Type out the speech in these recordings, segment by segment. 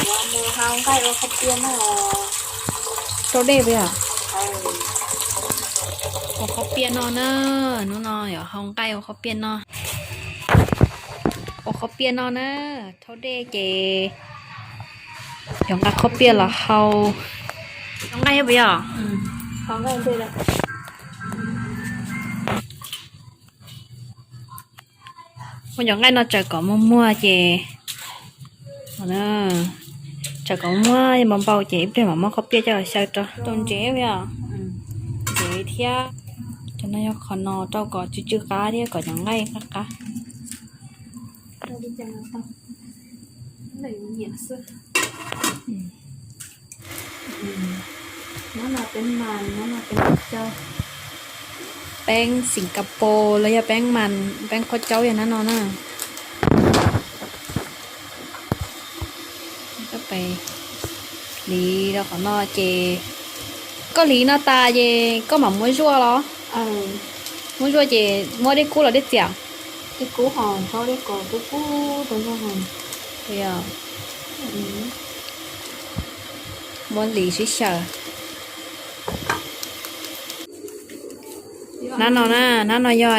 Ua mus hau nqaij ua qhaub piaj no. Rau dej puas yog? Ua qhaub piaj no na, hnub no yog hau nqaij ua qhaub piaj no. Ua qhaub piaj no na, rau dej ces yog nqa qhaub piaj los hau. Hau nqaij puas yog? Ua cov nqaij no tsaws kom muag muag ces, tsaws kom muag npau npau ces ib pliag mam muab qhaub piaj coj los xyaw rau. Tau ntsev os, ntsev thiab. Cov no yog qhov no rau kom tsw tsw qab thiab kom cov nqaij qab qab. Peeb Singapore los yog peeb mas, peeb khaub caub yog nab no na. Hliv rau qhov no ces koj hliv no tas ces koj mam muab zuaj los? Muab zuaj ces muab dej kub los dej txias? Muab hliv sib xyaw. Nab no na, nab no yog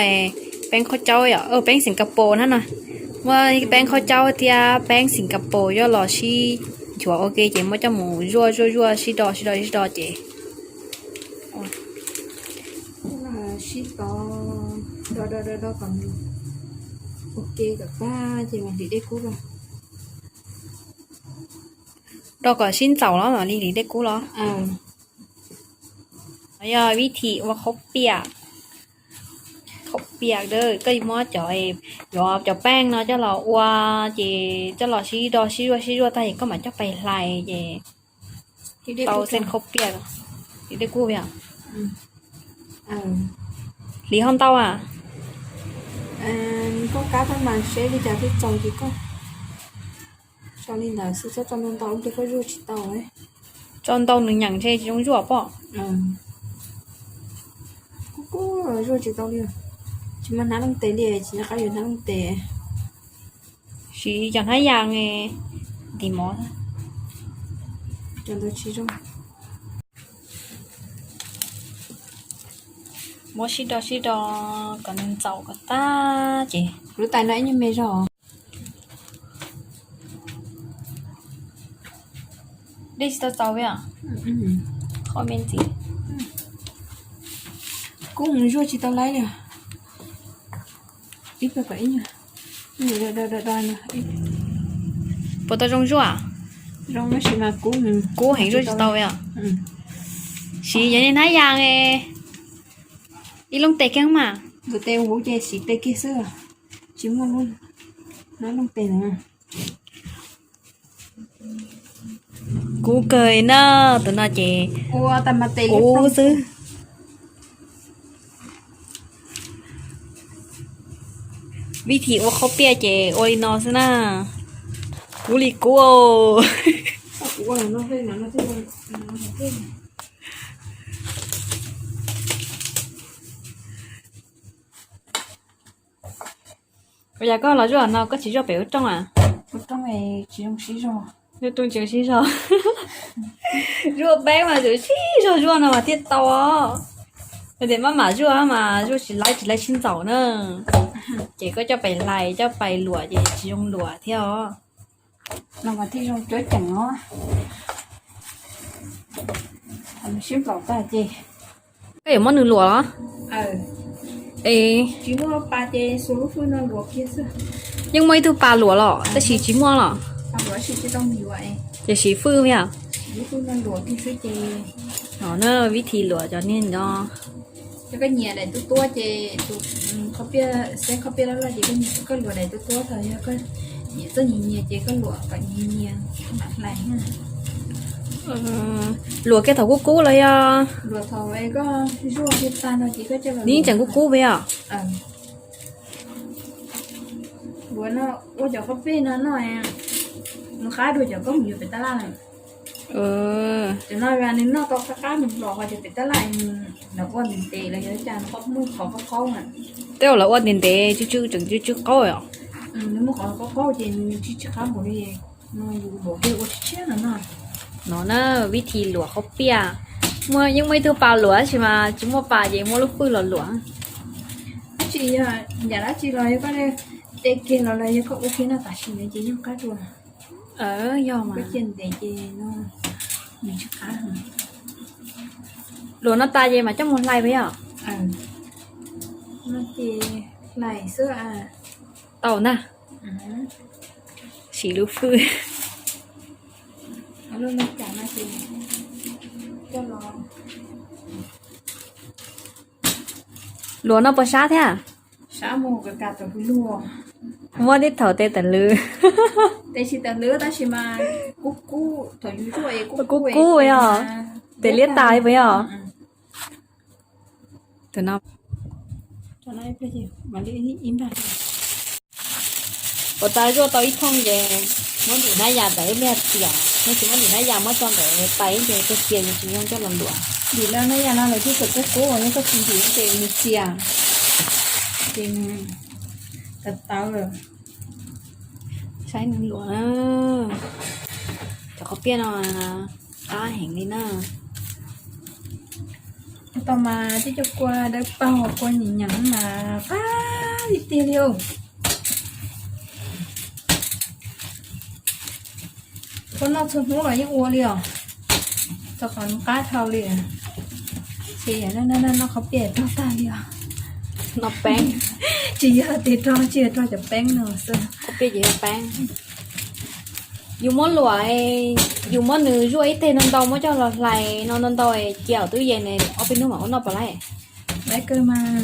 peeb khaub caub, peeb Singapore nab no. Muab peeb khaub caub thiab peeb Singapore coj los sib nchuav ua ke ces muab coj mus zuaj zuaj zuaj sib do sib do sib do ces sib tov, do do do do kom ua ke kom tag ces mam hliv dej kub rau. Do kom sib ntxaus los mam li hliv dej kub los? No yog vib thim ua khaub piam. Khaub piam, koj muab cov, yuav cov peej no coj los ua, ces coj los sib do sib zuaj sib zuaj tag ces koj mam coj pais hlais ces tau xeeb khaub piam. Hliv dej kub yom? Hliv ho ntau a? Koj kab tab mas seb li cas thiaj txaus ces koj tso li ntawd xwb, txhob tso ntau ntau ib pliag koj zuaj tsis tau. Tso ntau nws nyeem ntshe tsis zoo zuaj pob. Kub kub zuaj tsis tau li. Tsis muaj hnab looj tes li, tsis nco qab yuav hnab looj tes. Siv cov hnab yas ntim mov. Cov ntawd tsis zoo. Muab sib do sib do kom nws ntxaus kom tag ces lub tais no ib nyuag me zog. Dej tsis tau txaus li os. Qhov me ntxiv. Kub mus zuaj tsis tau laib li. Ib pliag kom ib nyuag, ib nyuag do do do no. Puas tau zoo zuaj? Zoo tab sis mas kub, kub heev zuaj tsis tau li os. Siv yog niag hnab yas, ib looj tes kiag mas. Tus tes huv ces siv tes kiag xwb, tsis muaj lub hnab looj tes na. Kub kawg na, tus no ces kub xwb. Vib thim ua khaub piaj ces ua li no xwb na. Kub li kub. Ua cas koj los zuaj no koj tsis zuaj pem ua rooj a? Ua rooj tsis zoo sib zog. Zuaj rooj tsis zoo sib zog. Zuaj peeb mas tseem sib zog zuaj no mas thiaj tau os. Yog tias maj mam zuaj mas zuaj tsis laib tsis laib sib ntxaus na. Ces koj coj pais hlais coj pais luam ces tsis zoo luam thiab os. No mas thiaj zoo cuab ceem os. Sib nplaum tag ces koj yuav muab nws luam los? Es yeej muaj ib tug pas luam los tab sis tsis muaj los? Tiam sis fwj yom? No na, vib thim luam cov niag no. Yog koj nyiam daim tuab tuab ces tus qhaub piaj, xeeb qhaub piaj loj loj ces koj nyiam koj luam daim tuab tuab, thaum yog koj nyiam txoj nyias nyias ces koj luam kom nyias nyias mam hlais. Luam kiag thaum kub kub los yog? Luam thaum koj zuaj kiag tag no ces koj coj los. Nws yeej tseem kub kub li os. Luam no ua cov qhaub pej no noj, nws qab dua cov koj mus yuav pem tab laj na. Cov no nws noj tau qab qab nws los ho cov pem tab laj, nws ua ntev ntev los yog li cas nws muaj qhov qaub qaub na. Tej zaum lawv ua ntev ntev tsw tsw tseem tsw tsw qaub os. Nws muaj qhov qaub qaub ces nws tsw tsw qab npaum li no, yus luam kiag ua tshiab tshiab no no. No na, vib thib luam qhaub piaj. Muaj, yeej muaj ib tug pas luam tab sis mas tsis muaj pas ces muaj lub fwj los luam. Dab tsi yog, yam dab tsi los yog koj de kiag los los yog koj ua kiag no tam sim no ces yeej qab dua. Yog mas. Koj cia ntev ces no nws tsis qab. Luam no tas ces mam coj mus hlais puas yog? No ces hlais xwb. Tau na. Siv lub fwj. Luam no puas sab thiab? Muaj tej thaum tes tawm lwv. Tes tsis tawm lwv tab sis mas kub kub, thaum yus zuaj es kub kub yog, tes liab tas puas yog? Tus no, ua tas zuaj tau ib thooj ces muab ntim hnab yas ntawm ib pliag txias, yog tsis muab ntim hnab yas muab tso ntawm tais ib pliag txias ces tsis zoo coj los luam. Ntim no hnab yas no lawv twb txawm kub kub, yog koj tsis ntim ces nws txias, ces nws tawv tawv lawm. Saib nws luam na. Cov qhaub piaj no qab heev li na. Tau mas twb cov kua dawb paug kua nyeem nyeem mas qab li tiag li os. Koj noj txhua hnub los yeej ua li os. Txog qhov qab dhau li. Ces yog noj qhaub piaj rog tag li os. Noj peeb. Tsis yog tias rog, tsis yog rog cov peeb no xwb. Qhaub piaj ces yog peeb. Yus muab luam, yus muab nws zuaj ib teg ntau ntau muab coj los hlais no ntau ntau cia hauv tub yees ne ob peb hnub mam ua noj puas laib? Laib kawg mas.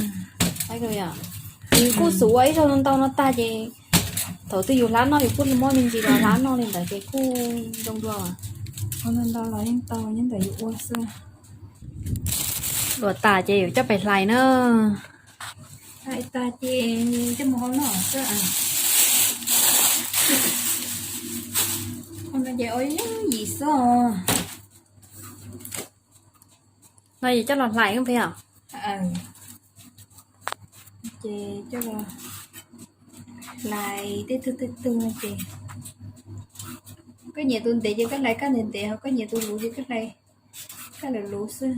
Yus kuj xub ua ib zaug ntau ntau no tag ces thaum twg yus hlab noj yus kuj muab me ntsis los hlab noj li ntawd ces kuj zoo dua. Ua ntau ntau los yeej tau, nyob ntawm yus ua xwb. Luam tas ces yuav coj pais hlais na. Hlais tas ces coj mus hau noj xwb. Ua no ces ua yooj yim xwb os. No ces coj los hlais peb os. Ces coj los hlais tej tug tej tug no ces koj nyiam tus ntev ces koj hlais kaj ntev ntev, ho koj nyiam tus luv ces koj hlais kaj luv luv xwb.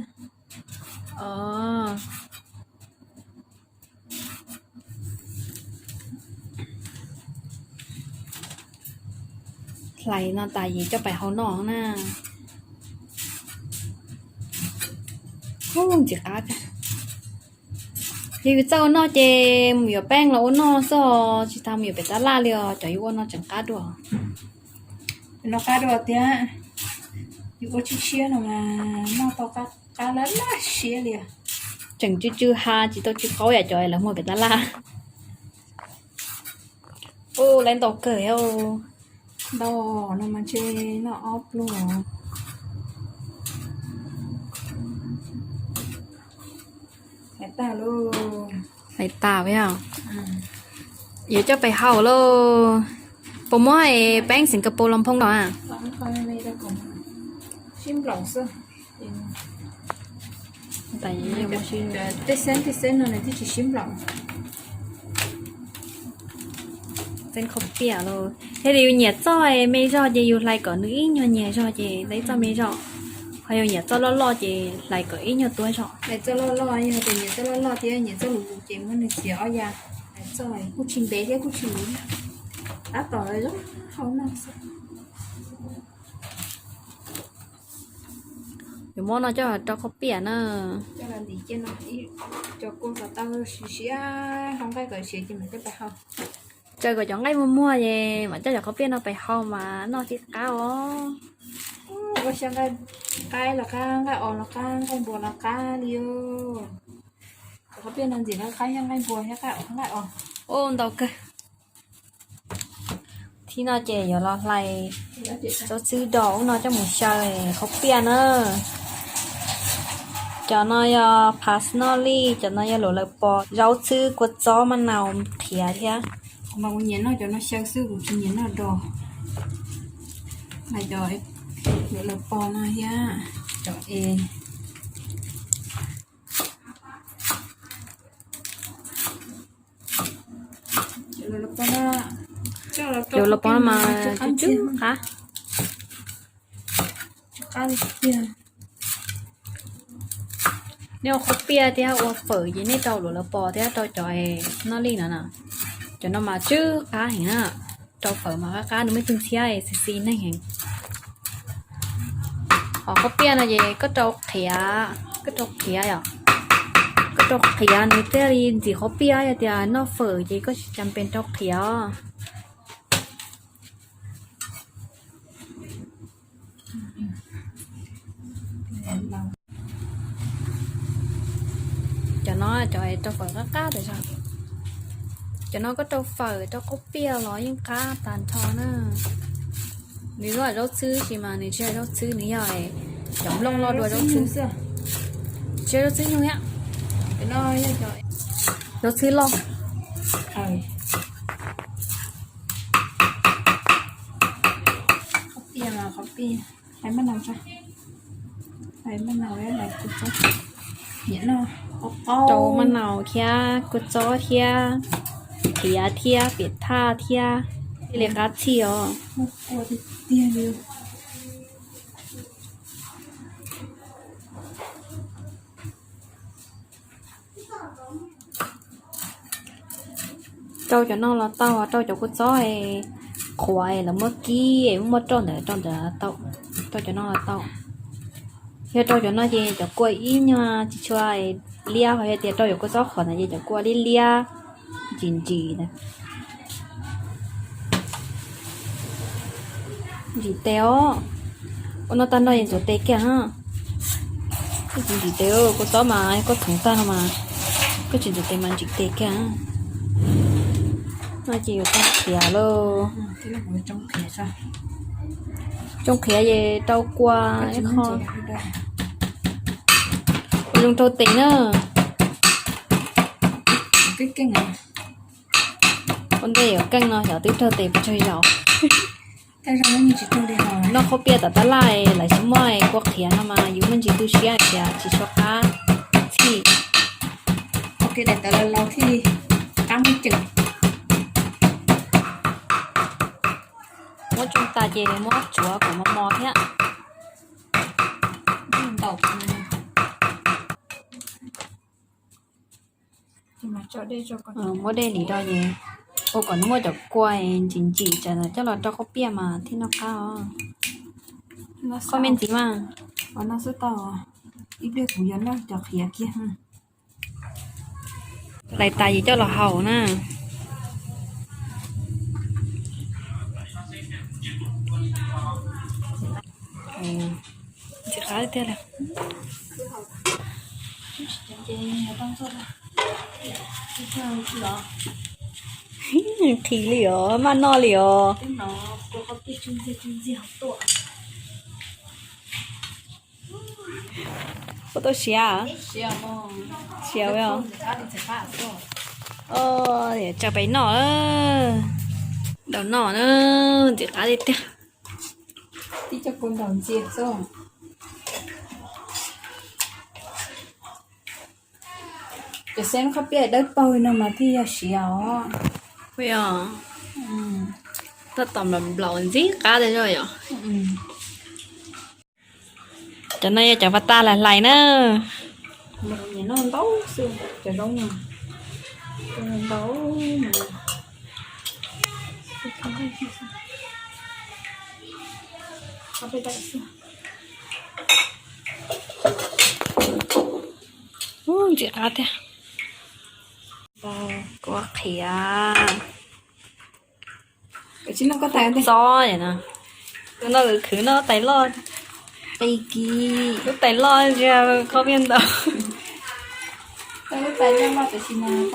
Hlais no tas yus coj pais hau noj na. Ntxim qab. Yog yus txawj ua noj ces mus yuav peeb los ua noj xwb, tsis tas mus yuav pem tab laj li os, cov yus ua no tseem qab dua. No qab dua tiag, yus ua tshiab tshiab no mas noj tau qab lab lab siab li. Tseem tsw tsw ha tsis tau tsw qaub yam cov lawv muag pem tab laj. Ua lawv ntau kawg. Ntau no mas ntshe noj ob pluag. Hlais tas lawm, yuav coj pais hau lauj. Puas muab peeb Singapore los phoo los? Tej xeeb tej xeeb no nws twb tsis sib nplaum. Xeeb khaub piam los thiaj li yus nyiam txoj me zog ces yus hlais kom nws ib nyuag nyias zog ces hlais txoj me zog, ho yus nyiam txoj loj loj ces hlais kom ib nyuag tuab zog. Hlais txoj loj loj, yog tias nyiam txoj loj loj thiab nyiam txoj luv luv ces muab nws txiav ob ya. Hlais txoj kuj tsis ntev thiab kuj tsis luv, tab tom zoo hau noj xwb. Yuav muab no coj rau khaub piam na. Cov kua xov tooj siav siav, hau nqaij kom siav ces mam coj pais hau. Tsaws kom cov nqaij muag muag es mam coj cov khaub piam no pais hau mas noj thiaj qab os. Ua xyaw nqaij qaib los qab, nqaij os los qab, nqaij npua los qab li os. Cov khaub piam no ntxim qab, yog nqaij npua thiab nqaij os. Ua ntau kawg. Thib no ces yuav los hlais zaub txhwb do ub no coj mus xyaw khaub piam na. Cov no yog parsley, cov no yog luam laws pos, zaub txhwb, kua txob, maj nau, qhiav thiab. Kuv mas kuv nyiam noj cov no xyaw xwb, kuv tsis nyiam noj do. Cov luam laws pos no thiab cov es. Cov los pov no mas tsw tsw qab. Nej ua qhob piaj thiab ua fawm ces nej rau luam los pov thiab rau cov noj lij no na. Cov no mas tsw qab heev na. Rau fawm mas qab qab, nws muaj ib tug ntxhiab xis xis neeg heev. Ho qhob piaj no ces koj rau qhiav, koj rau qhiav yom, koj rau qhiav nws thiaj li ntxim qhob piaj. Yog tias noj fawm ces koj tsis cam pees rau qhiav. Cov no cov rau fawm qab qab tas zog. Cov no koj rau fawm rau qhob piaj los yeej qab tag nrho na. Nws yog zaub txhwb sis mas nws tsis yog zaub txhwb, nws yog cov nplooj loj dua zaub txhwb. Tsis yog zaub txhwb nyuj thiab, zaub txhwb loj. Rau maj naus thiab kua txob thiab qhiav thiab piam thaj thiab, thiaj li qab txhij os. Rau cov no los tau, rau cov kua txob qhuav lawv muab kib muab roj ntawd rau ntawd tau. Rau cov no los tau. Yog rau cov no ces cov kua ib nyuag tsis tshua liab, ho yog tias rau cov kua txob qhuav ntawd ces cov kua liab liab, ntsim ntsim ntsim tes os. Ua no tag nrho es ntxuav tes kiag. Koj tsis ntxim tes, kua txob mas koj txhoov tag no mas koj tsis ntxuav tes mas ntsim tes kiag. No ces yuav tau qhiav lauj. Tsoo qhiav es rau kua ib qho. Ua zoo raug tes na. Ua ntej yuav keej no xyov twb raug tes puas tsawg zaus. Noj qhob piaj tom tab laj lawv tsis muaj kua qhiav no mas yus muaj ntsis tu siab tias tsis tshua qab txhij. Muab tsoo tas ces muab tsuav kom mos mos thiab. Muab dej lim rau ces ua kom nws muaj cov kua ntsim ntsim tsam coj los rau qhob piaj mas thiaj noj qab os. Qhob me ntxiv mas. Ib pliag kuv yuav noj cov qhiav kiag. Hlais tas ces coj los hau na. Ntxim qab tiag li. Nqhis li os, maj noj li os. Puas tau siav? Siav os. Tsa pais noj. Ntaus noj na, ntxim qab tiag tiag. Cov xeeb qhob piaj dawb paug no mas thiaj yog siav os. Tab tom nplaum nplaum ntxim qab tiag zog yom. Cov no yog cov pas tas hlais hlais na. Ntxim qab tiag. Kua qhiav. Tsis noj koj tais tsob no, tus no khwv noj tais loj. Lub tais loj ntsia kho piaj ntau.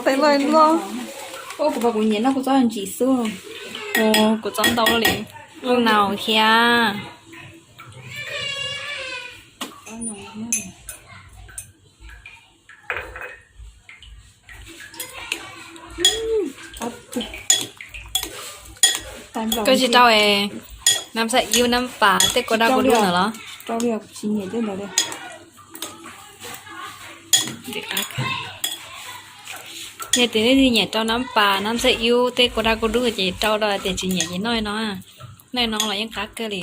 Tais loj loj. Kuv nyiam noj kuv tsob ntsim xwb. Kuv tsob ntau li. Naus thiab. Koj tsis rau nam xav iu nam pas tej kua daj kua dub ntawd los? Tsis nyiam tej ntawd li. Yog tias leej twg nyiam rau nab pas nab ntxhab ib tej kua daj kua dub ces rau rau, tias tsis nyiam ces noj no. Noj no los yeej qab kawg li.